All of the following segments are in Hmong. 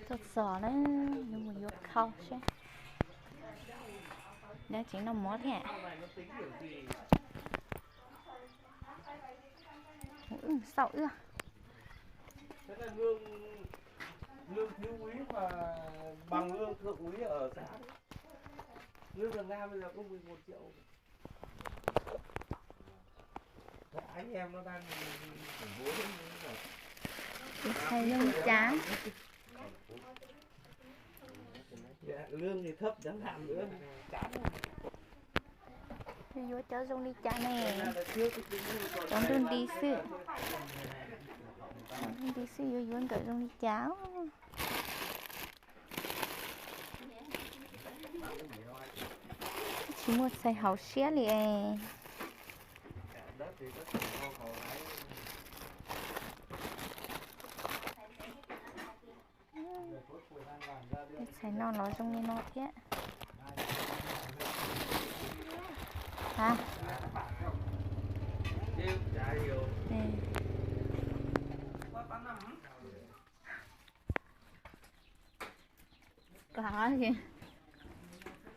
Txog txog na, yuav mus yuav khau seb. Dab tsev noj mov thiab. Ub, xauj wb. Tus ntxhais zoo li cas? Yuav yuav cov zoo li cas ne? Cov nrug nti xwb. Cov nrug nti xwb yuav yuav nkawm zoo li cas? Tsis muaj txhais hauv siab li es. Txhais no los zoo li no thiab. Hab.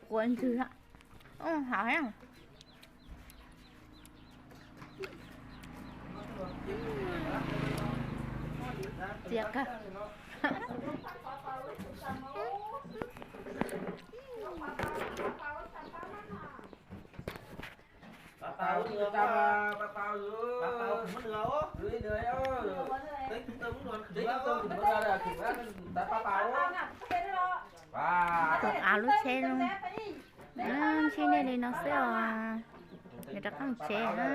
Quav ntswg, haum thiab. Txias kawg. Tus av lub tsheb zoo. Ntsib nej li no xwb os. Nws rov qab tsev na.